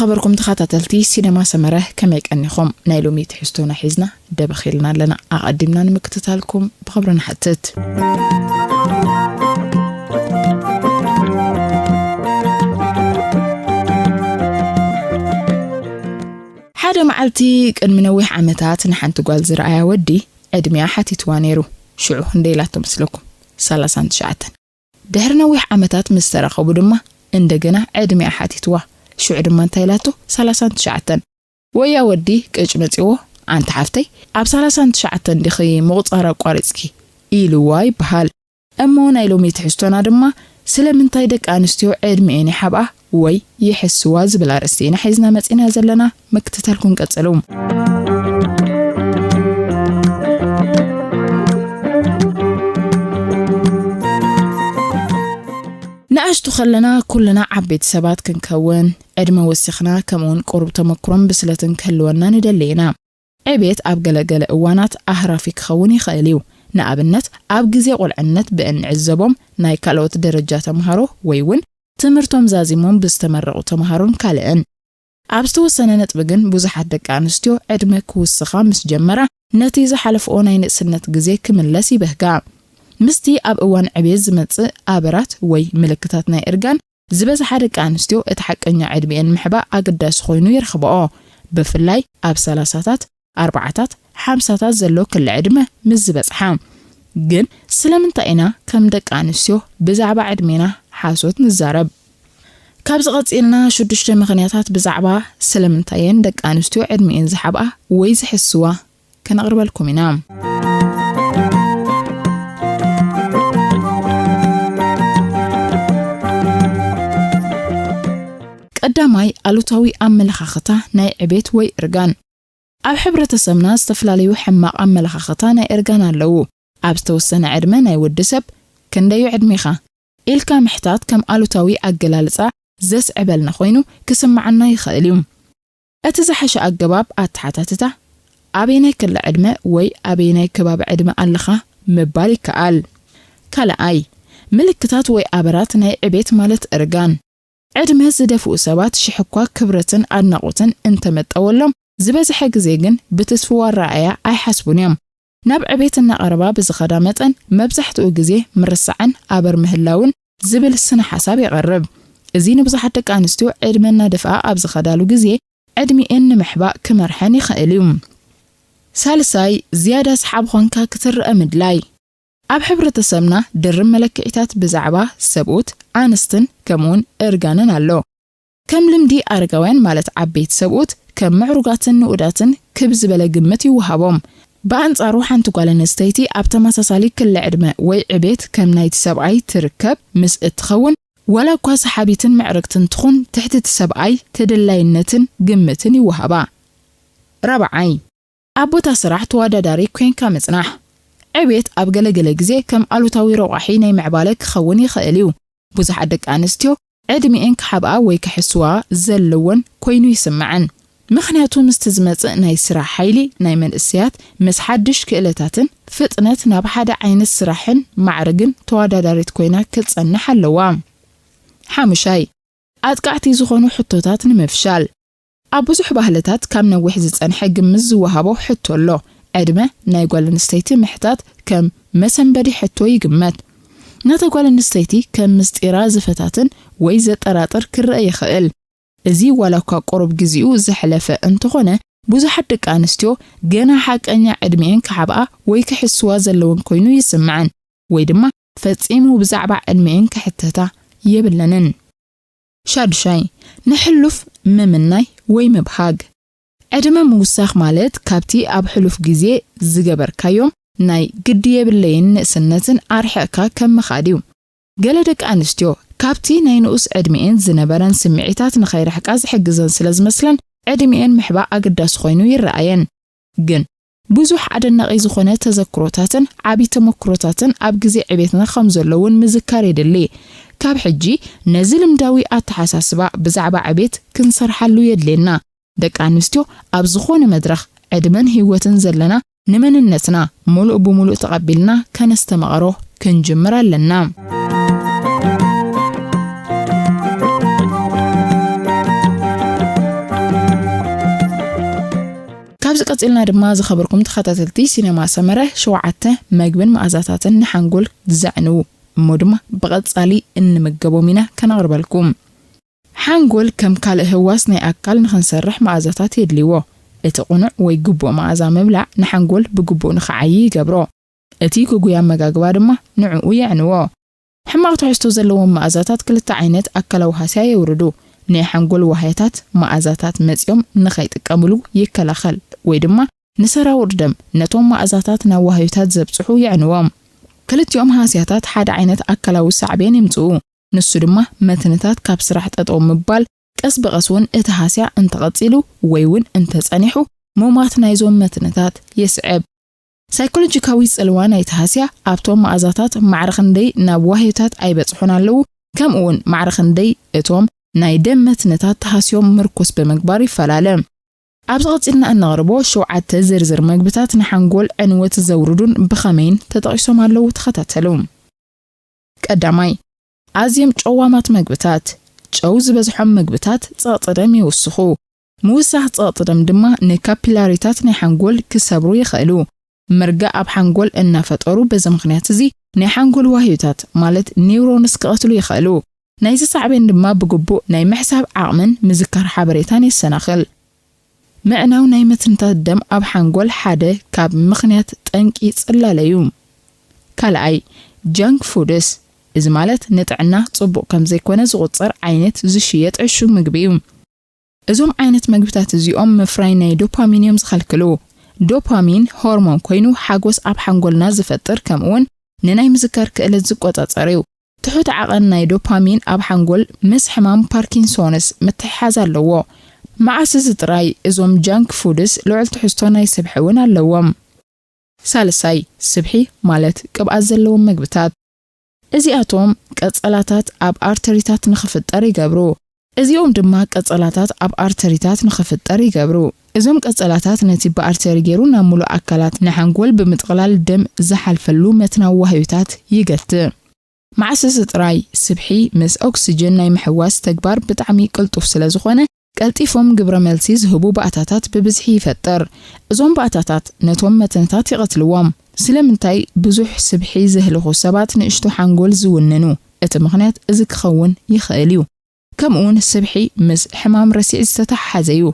ኸበርኩም ተኸታተልቲ ሲነማ ሰመረ፣ ከመይ ቀኒኹም? ናይ ሎሚ ትሕዝቶና ሒዝና ደበኽ ኢልና ኣለና። ኣቐዲምና ንምክትታልኩም ብኽብሪ ንሓትት። ሓደ መዓልቲ ቅድሚ ነዊሕ ዓመታት ንሓንቲ ጓል ዝረኣያ ወዲ ዕድሚኣ ሓቲትዋ ነይሩ። ሽዑ ክንደይ ኢላቶ መስለኩም? ሰላሳን ትሽዓተን። ድሕሪ ነዊሕ ዓመታት ምስ ተራኸቡ ድማ እንደገና ዕድሚኣ ሓቲትዋ። ሽዑ ድማ እንታይ ኢላቶ? ሰላሳን ትሽዓተን። ወያ ወዲ ቅጭ መጺዎ፣ "ኣንቲ ሓፍተይ፣ ኣብ ሰላሳን ትሽዓተን ዲኺ ምቑጻር ኣቋሪጽኪ?" ኢልዋ ይበሃል። እሞ ናይ ሎሚ ትሕዝቶና ድማ ስለምንታይ ደቂ ኣንስትዮ ዕድሚኤን ይሓብኣ ወይ ይሕስዋ ዝብል ኣርእስቲ ኢና ሒዝና መጺና ዘለና። ምክትታልኩም ቀጽሉ። ንኣሽቱ ከለና ኩልና ዓበይቲ ሰባት ክንከውን፣ ዕድመ ወሲኽና ከምኡውን ቁሩብ ተመክሮን ብስለትን ክህልወና ንደሊ ኢና። ዕቤት ኣብ ገለገለ እዋናት ኣህራፊ ክኸውን ይኽእል እዩ። ንኣብነት፣ ኣብ ግዜ ቁልዕነት ብእንዕዘቦም ናይ ካልኦት ደረጃ ተምሃሮ ወይ እውን ትምህርቶም ዛዚሞም ብዝተመረቑ ተምሃሮን ካልእን። ኣብ ዝተወሰነ ነጥቢ ግን ብዙሓት ደቂ ኣንስትዮ ዕድመ ክውስኻ ምስ ጀመራ፣ ነቲ ዝሓለፍኦ ናይ ንእስነት ግዜ ክምለስ ይበህጋ። ምስቲ ኣብ እዋን ዕቤት ዝመጽእ ኣበራት ወይ ምልክታት ናይ እርጋን፣ ዝበዝሓ ደቂ ኣንስትዮ እቲ ሓቀኛ ዕድሚኤን ምሕባእ ኣገዳሲ ኮይኑ ይረኽብኦ፣ ብፍላይ ኣብ ሰላሳታት፣ ኣርባዓታት፣ ሓምሳታት ዘሎ ክሊ ዕድመ ምስ ዝበጽሓ። ግን ስለምንታይ ኢና ከም ደቂ ኣንስትዮ ብዛዕባ ዕድሜና ሓሶት ንዛረብ? ካብዚ ቀጺልና ሽዱሽተ ምኽንያታት ብዛዕባ ስለምንታይ እየን ደቂ ኣንስትዮ ዕድሚኤን ዝሓብኣ ወይ ዝሕስዋ ከነቕርበልኩም ኢና። ቀዳማይ፣ ኣሉታዊ ኣመለኻኽታ ናይ ዕቤት ወይ እርጋን። ኣብ ሕብረተሰብና ዝተፈላለዩ ሕማቕ ኣመለኻኽታ ናይ እርጋን ኣለዉ። ኣብ ዝተወሰነ ዕድመ ናይ ወዲ ሰብ "ክንደዩ ዕድሜኻ?" ኢልካ ምሕታት ከም ኣሉታዊ ኣገላልጻ ዘስዕበልና ኮይኑ ክስምዓና ይኽእል እዩ። እቲ ዝሓሸ ኣገባብ ኣተሓታትታ፣ "ኣበየናይ ክሊ ዕድመ ወይ ኣበየናይ ከባቢ ዕድመ ኣለኻ?" ምባል ይከኣል። ካልኣይ፣ ምልክታት ወይ ኣበራት ናይ ዕቤት ማለት እርጋን። ዕድመ ዝደፍኡ ሰባት ሽሕ እኳ ክብረትን ኣድናቖትን እንተመጠወሎም፣ ዝበዝሐ ግዜ ግን ብትስፍው ኣረኣእያ ኣይሓስቡን እዮም። ናብ ዕቤት እናቐረባ ብዝኸዳ መጠን፣ መብዛሕትኡ ግዜ ምርሳዕን ኣበር ምህላውን ዝብል ስነ ሓሳብ ይቐርብ። እዚ ንብዙሓት ደቂ ኣንስትዮ ዕድመ እናደፍኣ ኣብ ዝኸዳሉ ግዜ፣ ዕድሚኤን ንምሕባእ ክመርሐን ይኽእል እዩ። ሳልሳይ፣ ዝያዳ ሰሓቢ ኾንካ ክትረአ ምድላይ። ኣብ ሕብረተሰብና ድርብ መለክዒታት ብዛዕባ ሰብኡት፣ ኣንስትን ከምኡውን እርጋንን ኣሎ። ከም ልምዲ፣ ኣረጋውያን ማለት ዓበይቲ ሰብኡት ከም ምዕሩጋትን ንኡዳትን ክብ ዝበለ ግምት ይወሃቦም። ብኣንጻሩ፣ ሓንቲ ጓል ኣንስተይቲ ኣብ ተመሳሳሊ ክሊ ዕድመ ወይ ዕቤት ከም ናይቲ ሰብኣይ ትርከብ ምስ እትኸውን፣ ዋላ እኳ ሰሓቢትን ምዕርግትን ትኹን፣ ትሕቲ እቲ ሰብኣይ ተደላይነትን ግምትን ይወሃባ። ራብዓይ፣ ኣብ ቦታ ስራሕ ተወዳዳሪ ኮንካ ምጽናሕ። ዕቤት ኣብ ገለገለ ግዜ ከም ኣሉታዊ ረቋሒ ናይ ምዕባለ ክኸውን ይኽእል እዩ። ብዙሓት ደቂ ኣንስትዮ ዕድሚኤን ክሓብኣ ወይ ክሕስዋ ዘለወን ኮይኑ ይስምዐን። ምኽንያቱ ምስቲ ዝመጽእ ናይ ስራሕ ሓይሊ ናይ መንእሰያት፣ ምስ ሓድሽ ክእለታትን ፍጥነት ናብ ሓደ ዓይነት ስራሕን ማዕርግን ተወዳዳሪት ኮይና ክትጸንሕ ኣለዋ። ሓሙሻይ፣ ኣጥቃዕቲ ዝኾኑ ሕቶታት ንምፍሻል። ኣብ ብዙሕ ባህልታት ካብ ነዊሕ ዝጸንሐ ግምት ዝወሃቦ ሕቶ ኣሎ። ዕድመ ናይ ጓል ኣንስተይቲ ምሕታት ከም መሰንበዲ ሕቶ ይግመት። ነታ ጓል ኣንስተይቲ ከም ምስጢራ ዝፈታትን ወይ ዘጠራጥር ክረአ ይኽእል። እዚ ዋላ እኳ ቁሩብ ግዜኡ ዘሕለፈ እንተኾነ፣ ብዙሓት ደቂ ኣንስትዮ ገና ሓቀኛ ዕድሚኤን ክሓብኣ ወይ ክሕስዋ ዘለወን ኮይኑ ይስምዐን፣ ወይ ድማ ፈጺሙ ብዛዕባ ዕድሚኤን ክሕተታ የብለንን። ሻዱሻይ፣ ንሕሉፍ ምምናይ ወይ ምብሃግ። ዕድመ ምውሳኽ ማለት ካብቲ ኣብ ሕሉፍ ግዜ ዝገበርካዮም ናይ ግዲ የብለይን ንእስነትን ኣርሒቕካ ከም ምኻድ እዩ። ገለ ደቂ ኣንስትዮ ካብቲ ናይ ንኡስ ዕድሚኤን ዝነበረን ስምዒታት ንኸይርሕቃ ዝሕግዘን ስለ ዝመስለን፣ ዕድሚኤን ምሕባእ ኣገዳሲ ኮይኑ ይረኣየን። ግን ብዙሕ ኣደናቒ ዝኾነ ተዘክሮታትን ዓቢ ተመክሮታትን ኣብ ግዜ ዕቤትና ከም ዘሎ እውን ምዝካር የድሊ። ካብ ሕጂ ነዚ ልምዳዊ ኣተሓሳስባ ብዛዕባ ዕቤት ክንሰርሓሉ የድልየና። ደቂ ኣንስትዮ ኣብ ዝኾነ መድረኽ፣ ዕድመን ህይወትን ዘለና፣ ንመንነትና ምሉእ ብምሉእ ተቐቢልና ከነስተማቕሮ ክንጅምር ኣለና። ኣብዚ ቀጺልና ድማ ዝኸበርኩም ተኸታተልቲ ሲነማ ሰመረ ሸውዓተ መግብን መኣዛታትን ንሓንጎል ዘዕንዉ እሞ ድማ ብቐጻሊ እንምገቦም ኢና ከነቕርበልኩም። ሓንጎል ከም ካልእ ህዋስ ናይ ኣካል ንኽንሰርሕ መኣዛታት የድልይዎ። እቲ ቅኑዕ ወይ ግቡእ መኣዛ ምብላዕ ንሓንጎል ብግቡእ ንኽዓዪ ይገብሮ። እቲ ግጉይ ኣመጋግባ ድማ ንዕኡ የዕንዎ። ሕማቕ ትሕዝቶ ዘለዎም መኣዛታት ክልተ ዓይነት ኣካላዊ ሃስያ የውርዱ። ናይ ሓንጎል ዋህያታት መኣዛታት መጺኦም ንኸይጥቀምሉ ይከላኸል ወይ ድማ ንሰራውር ደም ነቶም መኣዛታት ናብ ዋህዮታት ዘብጽሑ የዕንዎም። ክልቲኦም ሃስያታት ሓደ ዓይነት ኣካላዊ ሳዕቤን የምጽኡ። ንሱ ድማ መትንታት ካብ ስራሕ ጠጠው ምባል፣ ቀስ ብቐስ እውን እቲ ሃስያ እንተቐጺሉ ወይ እውን እንተጸኒሑ ምማት ናይዞም መትንታት የስዕብ። ሳይኮሎጂካዊ ጽልዋ ናይቲ ሃስያ ኣብቶም መኣዛታት ማዕረ ክንደይ ናብ ዋህዮታት ኣይበጽሑን ኣለዉ፣ ከምኡ እውን ማዕረ ክንደይ እቶም ናይ ደም መትንታት ተሃስዮም ምርኩስ ብምግባር ይፈላለ። ኣብዚ ቀጺልና እንቕርቦ ሸውዓተ ዝርዝር መግብታት ንሓንጎል ዕንወት ዘውርዱን ብኸመይን ተጠቒሶም ኣለዉ፣ ተኸታተሉ። ቀዳማይ፣ ኣዝዮም ጨዋማት መግብታት። ጨው ዝበዝሖም መግብታት ጸቕጢ ደም ይውስኹ። ምውሳኽ ጸቕጢ ደም ድማ ንካፒላሪታት ናይ ሓንጎል ክሰብሩ ይኽእሉ። መርጋእ ኣብ ሓንጎል እናፈጠሩ፣ በዚ ምኽንያት እዚ ናይ ሓንጎል ዋህዮታት ማለት ኒውሮንስ ክቐትሉ ይኽእሉ። ናይዚ ሳዕቤን ድማ ብግቡእ ናይ ምሕሳብ ዓቕምን ምዝካር ሓበሬታን የሰናኽል። ምዕናው ናይ መትንታት ደም ኣብ ሓንጎል ሓደ ካብ ምኽንያት ጠንቂ ጽላለ እዩ። ካልኣይ፣ ጃንክ ፉድስ፣ እዚ ማለት ንጥዕና ጽቡቕ ከም ዘይኮነ ዝቑጸር ዓይነት ዝሽየጥ ዕሹግ ምግቢ እዩ። እዞም ዓይነት መግብታት እዚኦም ምፍራይ ናይ ዶፓሚን እዮም ዝኸልክሉ። ዶፓሚን ሆርሞን ኮይኑ ሓጎስ ኣብ ሓንጎልና ዝፈጥር፣ ከምኡውን ንናይ ምዝካር ክእለት ዝቆጻጸር እዩ። ትሑት ዓቐን ናይ ዶፓሚን ኣብ ሓንጎል ምስ ሕማም ፓርኪንሶንስ ምትሕሓዝ ኣለዎ። መዓስ እዚ ጥራይ እዞም ጃንክ ፉድስ ልዑል ትሕዝቶ ናይ ስብሒ እውን ኣለዎም። ሳልሳይ፣ ስብሒ ማለት ቅብኣት ዘለዎም መግብታት። እዚኣቶም ቀጸላታት ኣብ ኣርተሪታት ንኽፍጠር ይገብሩ። እዚኦም ድማ ቀጸላታት ኣብ ኣርተሪታት ንኽፍጠር ይገብሩ። እዞም ቀጸላታት ነቲ ብኣርተሪ ገይሩ ናብ ሙሉእ ኣካላት ንሓንጎል ብምጥቕላል ደም ዝሓልፈሉ መትናዊ ዋህዮታት ይገትእ። መዓስ እዚ ጥራይ፣ ስብሒ ምስ ኦክስጅን ናይ ምሕዋስ ተግባር ብጣዕሚ ቅልጡፍ ስለ ዝኾነ፣ ቀልጢፎም ግብረ መልሲ ዝህቡ ባእታታት ብብዝሒ ይፈጥር። እዞም ባእታታት ነቶም መትንታት ይቐትልዎም። ስለምንታይ ብዙሕ ስብሒ ዘህልኹ ሰባት ንእሽቶ ሓንጎል ዝውንኑ? እቲ ምኽንያት እዚ ክኸውን ይኽእል እዩ። ከምኡውን ስብሒ ምስ ሕማም ረሲዕ ዝተተሓሓዘ እዩ።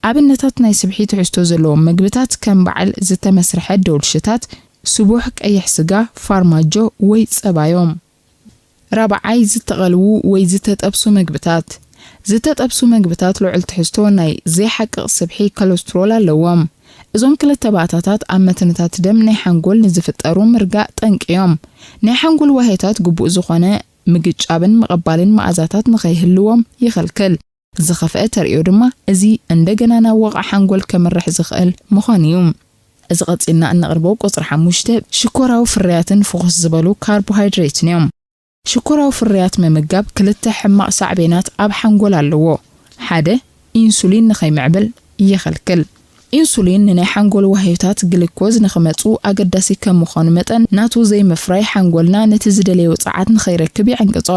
ኣብነታት ናይ ስብሒ ትሕዝቶ ዘለዎም መግብታት ከም በዓል ዝተመስርሐ ዶልሽታት፣ ስቡሕ ቀይሕ ስጋ፣ ፋርማጆ ወይ ጸባ እዮም። ራብዓይ፣ ዝተቐልዉ ወይ ዝተጠብሱ መግብታት። ዝተጠብሱ መግብታት ልዑል ትሕዝቶ ናይ ዘይሓቅቕ ስብሒ ኮለስትሮል ኣለዎም። እዞም ክልተ ባእታታት ኣብ መትንታት ደም ናይ ሓንጎል ንዝፍጠሩ ምርጋእ ጠንቂ እዮም። ናይ ሓንጎል ዋህዮታት ግቡእ ዝኾነ ምግጫብን ምቕባልን መኣዛታት ንኸይህልዎም ይኸልክል። ዝኸፍአ ተርእዮ ድማ እዚ እንደገና ናብ ወቕዒ ሓንጎል ከምርሕ ዝኽእል ምዃኑ እዩ። እዚ ቀጺልና እነቕርቦ ቁጽሪ ሓሙሽተ፣ ሽኮራዊ ፍርያትን ፍኹስ ዝበሉ ካርቦሃይድሬትን እዮም። ሽኮራዊ ፍርያት ምምጋብ ክልተ ሕማቕ ሳዕቤናት ኣብ ሓንጎል ኣለዎ። ሓደ፣ ኢንሱሊን ንኸይምዕብል ይኸልክል። ኢንሱሊን ንናይ ሓንጎል ዋህዮታት ግሊኮዝ ንኽመጹ ኣገዳሲ ከም ምዃኑ መጠን፣ ናቱ ዘይምፍራይ ሓንጎልና ነቲ ዝደለዮ ጸዓት ንኸይረክብ ይዕንቅጾ።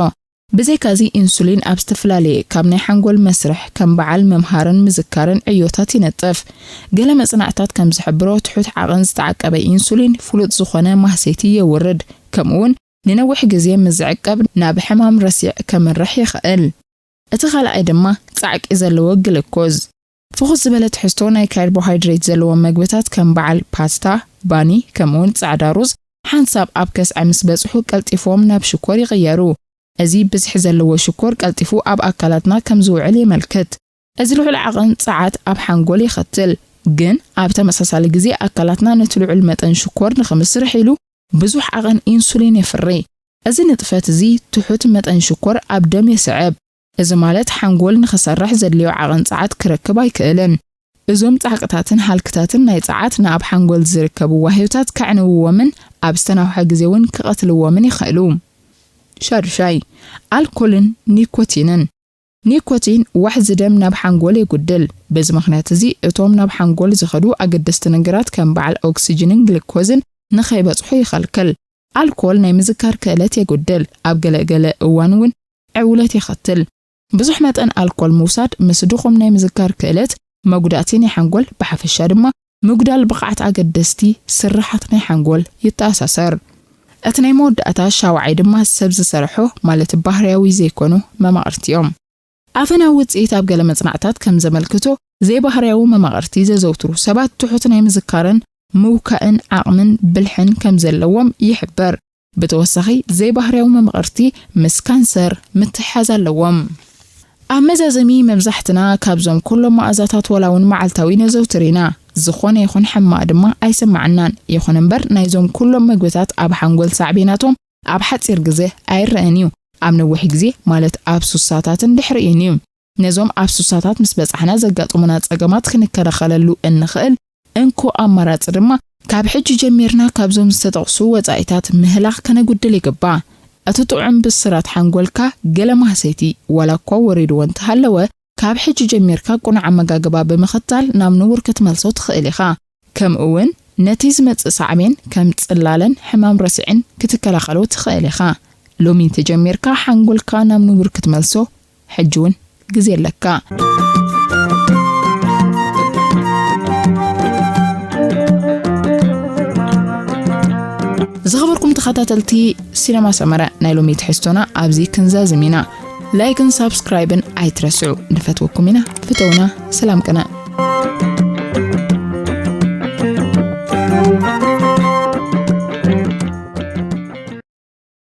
ብዘይካዚ፣ ኢንሱሊን ኣብ ዝተፈላለየ ካብ ናይ ሓንጎል መስርሕ ከም በዓል ምምሃርን ምዝካርን ዕዮታት ይነጥፍ። ገለ መጽናዕታት ከም ዝሕብሮ፣ ትሑት ዓቐን ዝተዓቀበ ኢንሱሊን ፍሉጥ ዝኾነ ማህሰይቲ የውርድ፣ ከምኡውን ንነዊሕ ግዜ ምስ ዝዕቀብ ናብ ሕማም ረሲዕ ከምርሕ ይኽእል። እቲ ካልኣይ ድማ ጻዕቂ ዘለዎ ግሉኮዝ። ፍኹስ ዝበለ ትሕዝቶ ናይ ካርቦሃይድሬት ዘለዎም መግብታት ከም በዓል ፓስታ፣ ባኒ፣ ከምኡውን ጻዕዳ ሩዝ ሓንሳብ ኣብ ከስዐ ምስ በጽሑ ቀልጢፎም ናብ ሽኮር ይቕየሩ። እዚ ብዝሒ ዘለዎ ሽኮር ቀልጢፉ ኣብ ኣካላትና ከም ዝውዕል የመልክት። እዚ ልዑል ዓቐን ጸዓት ኣብ ሓንጎል የኸትል፣ ግን ኣብ ተመሳሳሊ ግዜ ኣካላትና ነቲ ልዑል መጠን ሽኮር ንኽምስርሕ ኢሉ ብዙሕ ዓቐን ኢንሱሊን የፍሪ። እዚ ንጥፈት እዚ ትሑት መጠን ሽኮር ኣብ ደም የስዕብ። እዚ ማለት ሓንጎል ንኽሰርሕ ዘድልዮ ዓቐን ጸዓት ክረክብ ኣይክእልን። እዞም ጻዕቅታትን ሃልክታትን ናይ ጸዓት ንኣብ ሓንጎል ዝርከቡ ዋህዮታት ከዕንውዎምን ኣብ ዝተናውሐ ግዜ እውን ክቐትልዎምን ይኽእሉ። ሻዱሻይ፣ ኣልኮልን ኒኮቲንን። ኒኮቲን ዋሕዚ ደም ናብ ሓንጎል የጉድል። በዚ ምኽንያት እዚ እቶም ናብ ሓንጎል ዝኸዱ ኣገደስቲ ነገራት ከም በዓል ኦክስጅንን ግሉኮዝን ንኸይበጽሑ ይኸልክል። ኣልኮል ናይ ምዝካር ክእለት የጉድል፣ ኣብ ገለ ገለ እዋን እውን ዕውለት የኸትል። ብዙሕ መጠን ኣልኮል ምውሳድ ምስ ድኹም ናይ ምዝካር ክእለት መጉዳእቲ ናይ ሓንጎል፣ ብሓፈሻ ድማ ምጉዳል ብቕዓት ኣገደስቲ ስርሓት ናይ ሓንጎል ይተኣሳሰር። እቲ ናይ መወዳእታ ሻውዓይ ድማ ሰብ ዝሰርሖ፣ ማለት ባህርያዊ ዘይኮኑ መማቕርቲ እዮም። ኣፈናዊ ውጽኢት ኣብ ገለ መጽናዕታት ከም ዘመልክቶ፣ ዘይባህርያዊ መማቕርቲ ዘዘውትሩ ሰባት ትሑት ናይ ምዝካርን ምውካእን ዓቕምን ብልሕን ከም ዘለዎም ይሕበር። ብተወሳኺ፣ ዘይባህርያዊ መማቕርቲ ምስ ካንሰር ምትሕሓዝ ኣለዎም። ኣብ መዛዘሚ፣ መብዛሕትና ካብዞም ኩሎም መኣዛታት ዋላ እውን መዓልታዊ ነዘውትር ኢና። ዝኾነ ይኹን ሕማቕ ድማ ኣይስምዓናን። ይኹን እምበር፣ ናይዞም ኩሎም መግብታት ኣብ ሓንጎል ሳዕቤናቶም ኣብ ሓጺር ግዜ ኣይረኣን እዩ። ኣብ ነዊሕ ግዜ፣ ማለት ኣብ ሱሳታትን ድሕሪኡን እዩ። ነዞም ኣብ ሱሳታት ምስ በጻሕና ዘጋጥሙና ጸገማት ክንከላኸለሉ እንኽእል እንኮ ኣማራጺ ድማ፣ ካብ ሕጂ ጀሚርና ካብዞም ዝተጠቕሱ ወጻኢታት ምህላኽ ከነጉድል ይግባእ። እቲ ጥዑም ብስራት ሓንጎልካ ገለ ማህሰይቲ ዋላ እኳ ወሪድዎ እንተሃለወ፣ ካብ ሕጂ ጀሚርካ ቅኑዕ ኣመጋግባ ብምኽታል ናብ ንቡር ክትመልሶ ትኽእል ኢኻ። ከምኡ እውን ነቲ ዝመጽእ ሳዕቤን ከም ጽላለን ሕማም ረስዒን ክትከላኸሎ ትኽእል ኢኻ። ሎሚ እንተጀሚርካ ሓንጎልካ ናብ ንቡር ክትመልሶ ሕጂ እውን ግዜ ኣለካ። ዝኸበርኩም ተኸታተልቲ ሲነማ ሰመረ፣ ናይ ሎሚ ትሕዝቶና ኣብዚ ክንዛዝም ኢና። ላይክን ሳብስክራይብን ኣይትረስዑ። ንፈትወኩም ኢና። ፍተውና። ሰላም ቅነ።